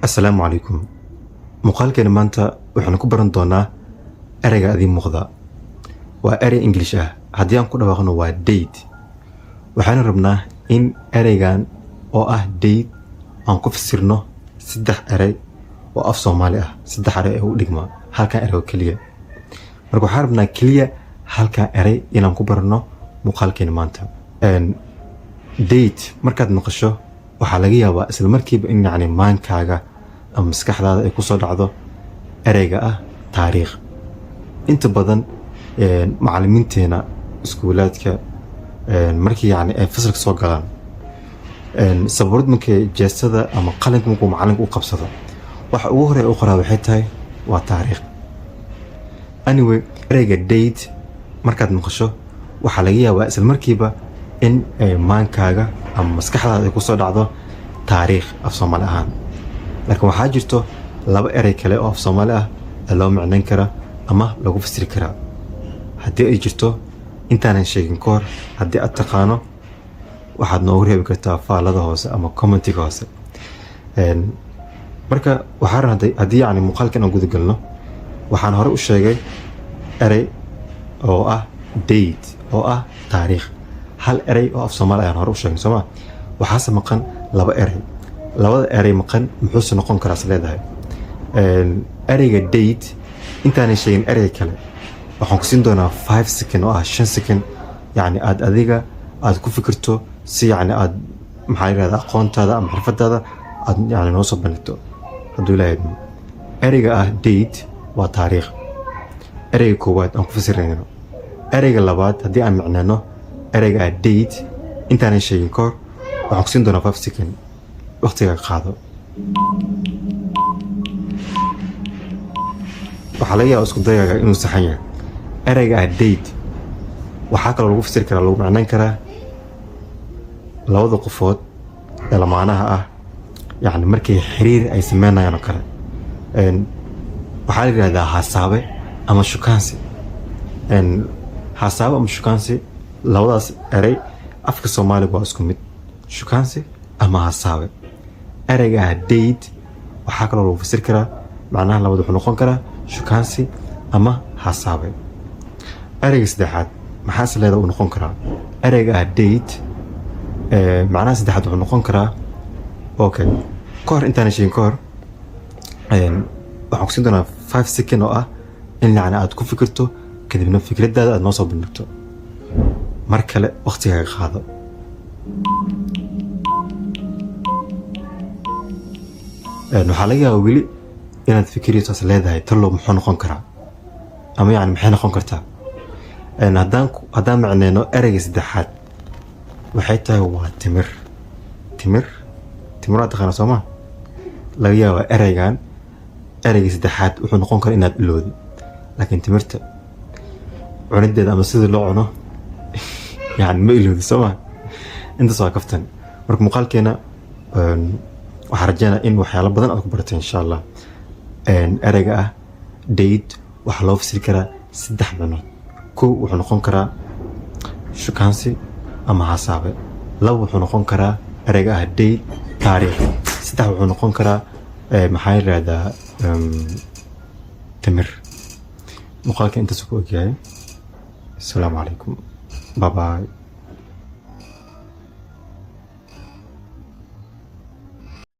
Assalaamu calaykum. Muuqaalkeena maanta waxaanu ku baran doonaa ereyga adii muuqda. Waa erey English ah. Haddii aan ku dhawaaqno, waa date. Waxaanu rabnaa in ereygan oo ah date aan ku fasirno saddex erey oo af Soomaali ah, saddex erey ee u dhigma halkan erey oo keliya. Marka waxaan rabnaa keliya halkan erey inaan ku barano muuqaalkeena maanta. Date markaad maqasho, waxaa laga yaabaa isla markiiba in yacni maankaaga ama maskaxdaada ay kusoo dhacdo ereyga ah taariikh. Inta badan macallimiinteena iskuulaadka, markii yacni ay fasalka soo galaan, sabuurad markay jeestada ama qalinka markuu macallinka u qabsado, waxa ugu horeya u qoraa waxay tahay waa taariikh. Anyway, ereyga date markaad maqasho, waxaa laga yaabaa isla markiiba in maankaaga ama maskaxdaada ay kusoo dhacdo taariikh af Soomaali ahaan. Laakiin waxaa jirto laba erey kale oo af Soomaali ah ee loo micnayn kara ama lagu fasiri karaa. Haddii ay jirto, intaanan sheegin ka hor, haddii aad taqaano, waxaad noogu reebi kartaa faallada hoose ama commentiga hoose. Marka waxaa rabnaa haddii yacni muuqaalkan aan guda galno, waxaan hore u sheegay erey oo ah date oo ah taariikh. Hal erey oo af Soomaali ayaan hore u sheegnay, sooma? Waxaase maqan laba erey. Labada erey maqan muxuuse noqon karaa is leedahay? Ereyga date intaanan sheegin erey kale, waxaan ku siin doonaa 5 second oo ah 5 second, yacni aad adiga aad ku fikirto si yacni aad, maxaa yirahdaa, aqoontaada ama xirfadaada aad yacni noo soo bandhigto, hadduu Ilaahay idmo. Ereyga ah date waa taariikh, ereyga koowaad aan ku fasirayno. Ereyga labaad haddii aan micnano ereyga ah date, intaanan sheegin kahor, waxaan ku siin doonaa 5 second. Waqtiga qaado. Waxaa laga yaabaa isku dayaaga inuu saxan yahay. Ereyga ah date waxaa kaloo lagu fasiri karaa, lagu macnayn karaa labada qofood ee lamaanaha ah, yacni markay xiriir ay sameynayaan oo kale. Waxaa la yidhahdaa hasaabe ama shukaansi. Hasaabe ama shukaansi, labadaas erey afka Soomaaliga waa isku mid, shukaansi ama hasaabe. Ereyga ah date waxaa kaloo lagu fasiri karaa, macnaha labad wuxuu noqon karaa shukaansi ama hasaabe. Ereyga saddexaad maxaa is leeda uu noqon karaa ereyga ah date? Macnaha saddexaad wuxuu noqon karaa, okay, ka hor intaana sheegin ka hor, waxaan kusin doonaa 5 second oo ah in yacni aad ku fikirto, kadibna fikradaada aad noo soo bandhigto. Mar kale waqtigaaga qaado. Waxaa laga yaabaa weli inaad fikirayso, as leedahay, tallow muxuu noqon karaa ama yacni maxay noqon kartaa? Haddaan macneyno ereyga saddexaad, waxay tahay waa timir. Timir, timir waa taqaana, soo ma? Laga yaabaa ereygan, ereyga saddexaad wuxuu noqon karaa inaad ilowdi, laakiin timirta cunideeda ama sida loo cuno yani ma ilowdi, soo ma? Intaas waa kaftan. Marka muuqaalkeena waxaan rajeynaa in waxyaalo badan aad ku baratay, insha Allah. Ereyga ah date waxaa loo fasiri karaa saddex micnood. Kow, wuxuu noqon karaa shukaansi ama hasaabe. Laba, wuxuu noqon karaa ereyga ah date taariikh. Saddex, wuxuu noqon karaa, maxaa yirahdaa, timir. Muuqaalka intaas ku ogyahay. Asalaamu calaykum, bye bye.